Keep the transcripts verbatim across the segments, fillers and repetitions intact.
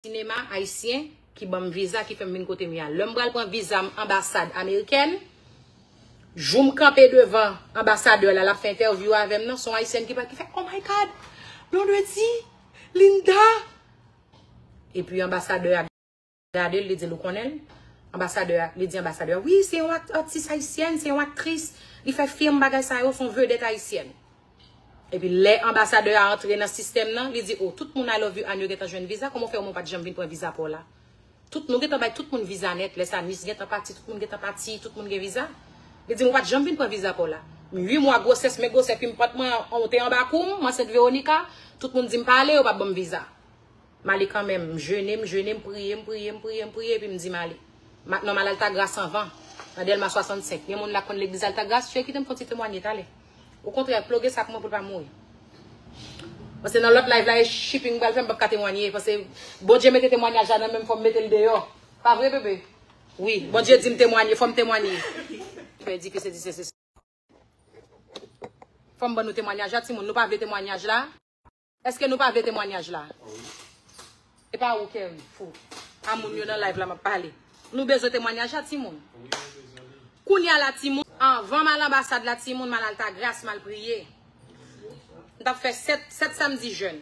sinema ayisyen ki ban m viza, ki fè m vin kote m ye a. Lè m pral pran viza m anbasad amerikèn, jou m kanpe devan anbasadè la, l ap fè entèvyou avè m nan, se yon ayisyèn ki pa, ki fè, "Oh my God, Blondedy, Linda." Epi anbasadè a gade l, li di l, "Ou konnen l?" Anbasadè a, li di anbasadè a, "Wi, se yon ak-, atis ayisyèn, se yon aktris, li fè fim, bagay sa yo, se yon vedèt ayisyèn." Epi lè anbasadè a antre nan sistèm nan, li di, "O, tout moun I love you Anne yo gentan jwenn viza, kòman w fè mwen pa t janm vin pran viza pa w la? Tout, nou gentan bay tout moun viza nèt, lè sa Nis gentan pati, tout moun gentan pati, tout moun gen viza." Li di m, "Ou pa t janm vin pran viza pa w la. M uit mwa gwosès, men gwosès, epi m pant mwen, ou te anba kou m, m ansent Veronica, tout moun di m pa ale, yo pa t ban m viza." M ale kanmenm, m jene, m jene, m priye, m priye, m priye, m priye, epi m di m ale. Ma-, nan m al Altagras anvan. Nan Dèlma swasannsenk. Gen moun la k konn legliz Altagras, Dye kite m fè yon ti temwanye, talè. Okontrè, ploge sa pou mwen pou l pa mouri. Paske nan lòt live la, e shipping pral fè m p ap ka temwanye. Paske Bondye mete temwanyaj la nan men m, fò m mete l deyò. Pa vre, bebe? Wi, Bondye di m temwanye, fò m temwanye. Fè edifye se di se se. Fò m ban nou temwanyaj la, timoun. Nou pa vle temwanyaj la? Èske nou pa vle temwanyaj la? E pa ou, Kerry, fou. A moun yo nan live la, m ap pale. Nou bezwen temwanyaj la, timoun. Kounye a la, timoun, anvan m al anbasad la, timoun, m al Altagras, m al priye. M t ap fè sèt, sèt samdi jèn.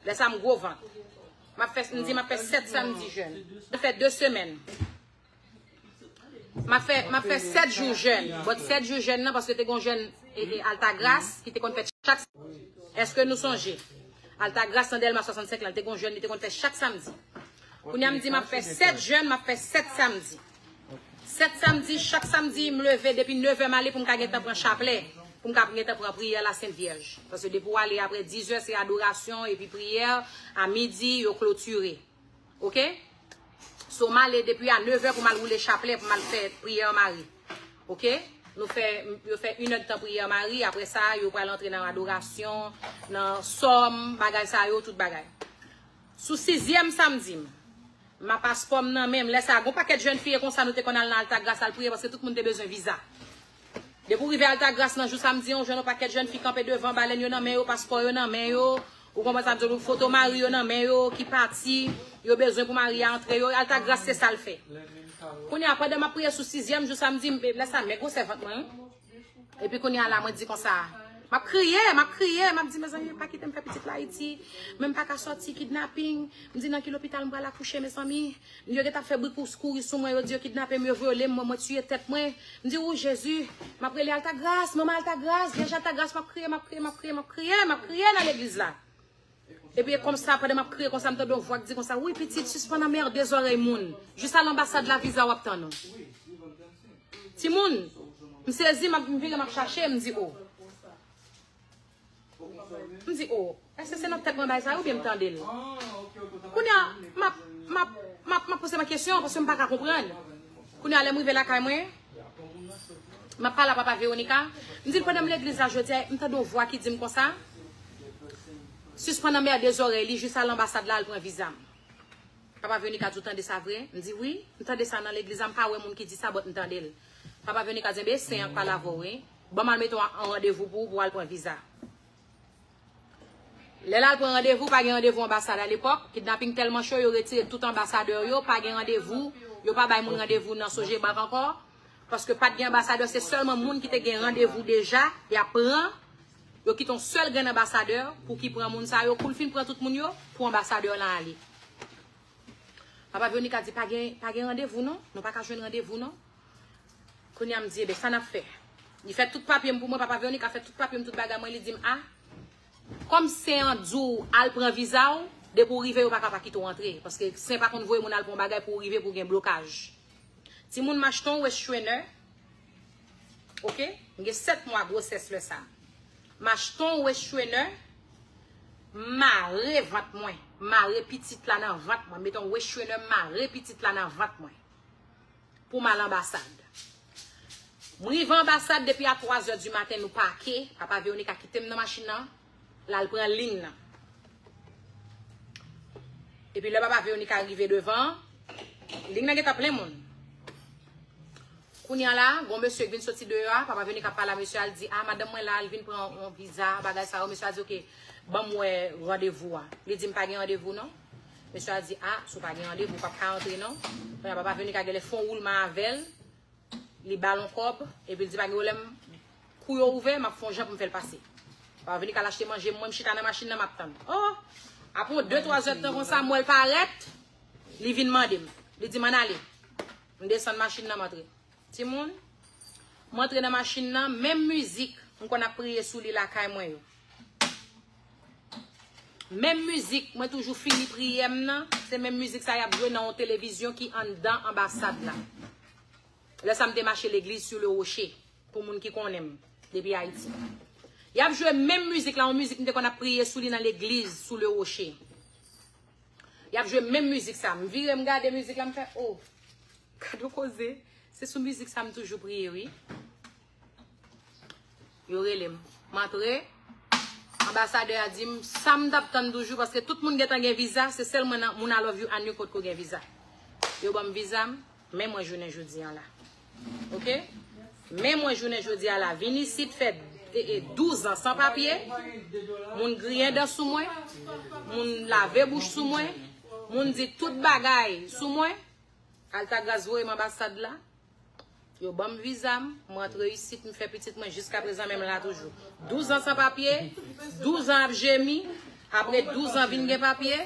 Lè sa, m gwo vant. M ap fè, m di, m ap fè sèt samdi jèn. M fè de semèn. M ap fè, m ap fè sèt jou jèn. But sèt jou jèn nan, paske te gon jèn, e, e, Altagras ki te konn fèt chak. Èske nou sonje? Altagras nan Dèlma swasannsenk la, te gon jèn, li te konn fè chak samdi. Kounye a, m di, m ap fè sèt jèn, m ap fè sèt samdi. Sèt samdi, chak samdi, m leve depi nevè m ale pou m ka gentan pran chaplè, pou m ka gentan pran priyè Lasent Vyèj. Paske depi w ale apre dizè, se adorasyon, epi priyè, a midi, yo klotire. Oke? So, m ale depi a nevè pou m al woule chaplè, pou m al fè priyè Mari. Oke? Nou fè, yo fè inèdtan priyè Mari, apre sa, yo pral antre nan adorasyon, nan sòm, bagay sa yo, tout bagay. Sou sizyèm samdi m, m a paspò m nan men m. Lè sa, gon pakèt jèn fi e konsa nou te konn al nan Altagras al priye, paske tout moun te bezwen viza. Depi w rive Altagras nan jou samdi an, w jwenn yon pakèt jèn fi kanpe devan, balèn yo nan men yo, paspò yo nan men yo. Ou konprann sa m di w, foto mari yo nan men yo, ki pati, yo bezwen pou mari a antre yo. Altagras se sa l fè. Kounye a, pandan m ap priye sou sizyèm jou samdi, m, lè sa, men gwosè vant mwen, wi. Epi kounye a la, mwen di konsa, m ap kriye, m ap kriye, m ap di, "Mezanmi, pa kite m fè pitit la Ayiti. Men m pa ka sòti, kidnaping." M di, "Nan ki lopital m pral akouche, mezanmi?" Yo gentan fè bri kous kouri sou mwen, yo di yo kidnape m, yo vyole m, mwen, mwen tiye tèt mwen. M di, "Ou Jezi, m ap rele Altagras, manman Altagras, Vyèj Altagras," m ap kriye, m ap kriye, m ap kriye, m ap kriye, m ap kriye nan legliz la. Epi e konsa, pandan m ap kriye konsa, m tande yon vwa k di konsa, "Wi, pitit, sispann anmède zòrèy moun. Jis al anbasad la, viza w ap tann ou." Timoun, m sezi, m ap, m vire, m ap chache, m di, "O." M di, "O, èske se nan tèt mwen bay sa oubyen m tande l?" Kounye a, m ap, m ap, m ap, m ap poze mwen kesyon paske m pa ka konprann. Kounye a, lè m rive lakay mwen, m ap pale a papa Veronica. M di l, "Pandan m legliz la jodi a, m tande yon vwa ki di m konsa, sispann anmède zòrèy li, jis al anbasad la, al pran viza m." Papa Veronica di, "Ou tande sa vre?" M di, "Wi, m tande sa nan legliz la, m pa wè moun ki di sa, but m tande l." Papa Veronica di, "Enben, sen an k pale avè w, wi. Ban m al mete yon, yon randevou pou ou, pou w al pran viza." Lè l al pran randevou, pa gen randevou anbasad alepòk. Kidnaping tèlman cho, yo retire tout anbasadè yo, pa gen randevou. Yo pa bay moun randevou nan Sogebank ankò. Paske pa t gen anbasadè, se sèlman moun ki te gen randevou deja, y ap pran. Yo kite yon sèl grenn anbasadè pou ki pran moun sa yo. Kou l fin pran tout moun yo, pou anbasadè lan ale. Papa Veronica di, "Pa gen, pa gen randevou, non. Nou pa ka jwenn randevou, non." Kounye a, m di, "Enben, sa n ap fè?" Li fè tout papye m pou mwen, papa Veronica fè tout papye m, tout bagay mwen, li di m, "A, kòm sen an di w al pran viza w, depi w rive, yo pa ka pa kite w antre. Paske sen pa konn voye moun al pran yon bagay pou w rive, pou w gen blokaj." Timoun, m achte yon waist trainer. Oke? M gen sèt mwa gwosès lè sa. M achte yon waist trainer, m mare vant mwen, m mare pitit la nan vant mwen, m mete yon waist trainer, m mare pitit la nan vant mwen. Pou m al anbasad. M rive anbasad depi a twa zè di maten, nou pake, papa Veronica kite m nan machin nan, l al pran liy nan. Epi lè papa Veronica rive devan, liy nan gentan plen moun. Kounye a la, gon mesye k vin soti deyò a, papa Veronica ap pale a mesye a, l di, "A, madanm mwen la, l vin pran yon viza, bagay sa yo." Mesye a di, "Oke, ban m wè randevou a." Li di, "M pa gen randevou, non." Mesye a di, a, si w pa gen randevou, w p ap ka antre non. Kounye a papa Venika genlè fè yon woulman avè l, li ba l yon kòb, epi l di, pa gen pwoblèm, kou yo ouvè, m ap fè yon jan pou m fè l pase. Papa Venika al achte manje, mwen m chita nan machin nan, m ap tann. Oh! Apre yon de, twa zè tan konsa, m wè l parèt, li vin mande m. Li di m ann ale. M desann machin nan, m antre. Timoun, m antre nan machin nan, menm mizik m konn ap priye sou li lakay mwen yo. Menm mizik, mwen toujou fini priyè m nan, se menm mizik sa y ap jwe nan yon televizyon ki anndan anbasad la. Lè sa m te mache legliz sou le woche, pou moun ki konnen m, depi Ayiti. Y ap jwe menm mizik la, yon mizik m te konn ap priye sou li nan legliz sou le woche. Y ap jwe menm mizik sa. M vire, m gade mizik la, m fè, oh, gade yon koze. Se sou mizik sa m toujou priye, wi. Yo rele m. M antre. Anbasadè a di m, sa m t ap tann toujou, paske tout moun gentan gen viza, se sèl mwen nan, moun I love you and you kot ko gen viza. Yo ban m viza m, men mwen jounen jodi an la. Oke? Men mwen jounen jodi a la, vin isit fè e, e, douz an san papye, moun griyen dan sou mwen, moun lave bouch sou mwen, moun di tout bagay sou mwen, Altagras voye m anbasad la, yo ban m viza m, m rantre isit, m fè pitit mwen, jiskaprezan menm la toujou. Douz an san papye, douz an ap jemi, apre douz an vin gen papye,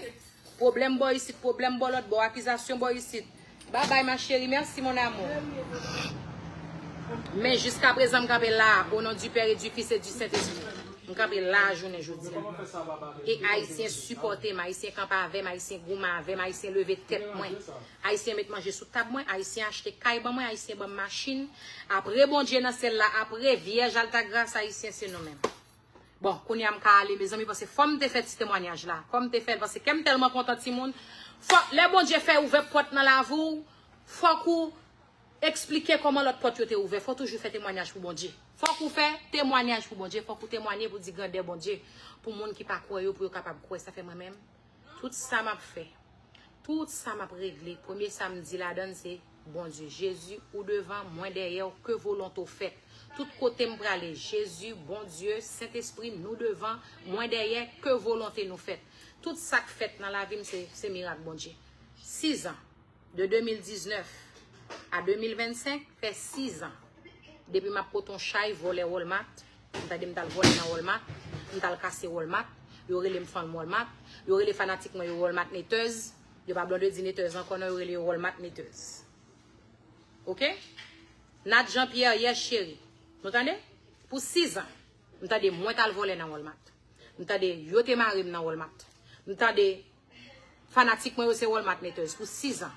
pwoblèm bò isit, pwoblèm bò lòt bò, akizasyon bò isit. Babay ma chérie, merci mon amour. Men jiskaprezan m kanpe la, au nom du Père et du Fils et du Saint-Esprit. M kanpe la jounen jodi a. E Ayisyen sipòte m, Ayisyen kanpe avè m, Ayisyen goumen avè m, Ayisyen leve tèt mwen. Ayisyen met manje sou tab mwen, Ayisyen achte kay ban mwen, Ayisyen ban m machin. Apre Bondye nan syèl la, apre Vyèj Altagras, Ayisyen se nou menm. Bon, kounye a m ka ale, mezanmi, paske fò m te fè ti temwanyaj la. Fò m te fè l, paske kè m tèlman kontan, timoun. Fò, lè Bondye fè ouvè pòt nan lavi w, fòk ou eksplike kòman lòt pòt yo te ouvè. Fò w toujou fè temwanyaj pou Bondye. Fòk ou fè temwanyaj pou Bondye. Fòk ou temwanye pou di grandè Bondye. Pou moun ki pa kwè yo, pou yo kapab kwè. Sa fè mwen menm, tout sa m ap fè, tout sa m ap regle, premye sa m di ladan l se, Bondye, Jezi, ou devan, mwen dèyè w, ke volonte w fèt. Tout kote m prale, Jezi, Bondye, Sentespri, nou devan, mwen dèyè, ke volonte nou fèt. Tout sa k fèt nan lavi m se, se mirak Bondye. Sis an, de de mil diznèf a de mil vennsenk, fè sis an. Depi m ap pote yon chay vòlè Walmart, m tande m t al vòlè nan Walmart, m t al kase Walmart, yo rele m fanm Walmart, yo rele fanatik mwen yo Walmart netèz, yo pa Blondedy netèz ankò non, yo rele yo Walmart netèz. Oke? Nat Jean Pierre, yes cheri. Nou tande? Pou sis an, m tande mwen t al vòlè nan Walmart. M tande yo te mare m nan Walmart. M tande fanatik mwen yo se Walmart netèz pou sis an.